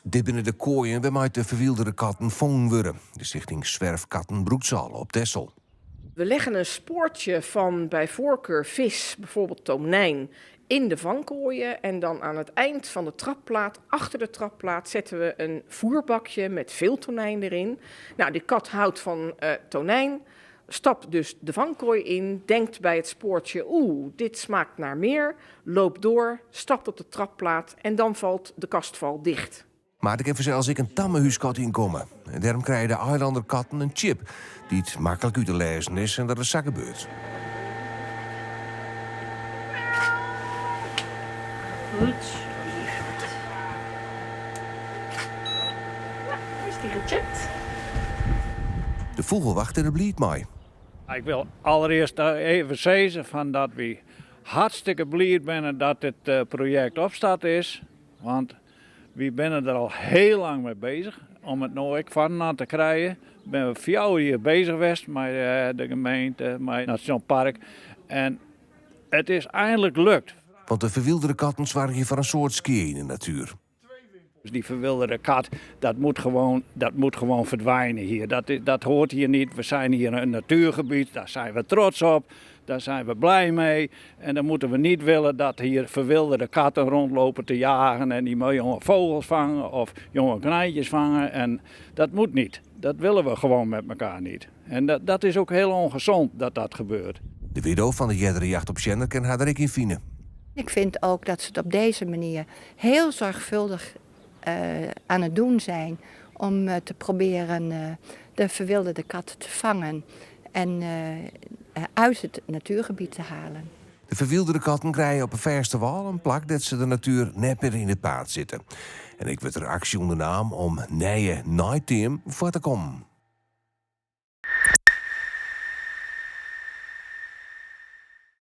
Dit binne de koaien wêrmei't de ferwyldere katten fongen wurde. De stichting Zwerfkatten brûkt se al op Texel. We leggen een spoortje van bij voorkeur vis, bijvoorbeeld tonijn, in de vangkooien. En dan aan het eind van de trapplaat, achter de trapplaat, zetten we een voerbakje met veel tonijn erin. Nou, die kat houdt van tonijn, stapt dus de vangkooi in, denkt bij het spoortje, oeh, dit smaakt naar meer, loopt door, stapt op de trapplaat en dan valt de kastval dicht. Mar der kin fansels ek in tamme húskat yn komme. En dêrom krije de eilanner katten in chip dy't maklik út te lêzen is en dat it sa gebeurt. Goed zo, lieverd. Is die gechipt? De fûgelwacht is der bliid mei. Ik wil allereerst even sizze fan dat wy hartstikke bliid binne dat dit projekt opstart is. Want wy binne der al hiel lang mei bezich om it no ek foarinoar te krijen. Binne we 4 jier bezich west mei de gemeente, mei it Nasjonaal Park en it is einlik lukt. Want de ferwyldere katten soargje foar in soad skea yn de natuer. Dus die verwilderde kat, dat moet gewoon verdwijnen hier. Dat hoort hier niet. We zijn hier een natuurgebied, daar zijn we trots op, daar zijn we blij mee. En dan moeten we niet willen dat hier verwilderde katten rondlopen te jagen en die jonge vogels vangen of jonge konijntjes vangen. En dat moet niet. Dat willen we gewoon met elkaar niet. En dat is ook heel ongezond dat dat gebeurt. De widdo fan de eardere jachtopsjenner kin har der ek yn fine. Ik vind ook dat ze het op deze manier heel zorgvuldig aan het doen zijn om te proberen de verwilderde katten te vangen en uit het natuurgebied te halen. De ferwyldere katten krije op 'e fêste wâl in plak dêr't se de natuer net mear yn it paad sitte. En ek wurdt der aksje ûndernaam om nije neiteam foar te kommen.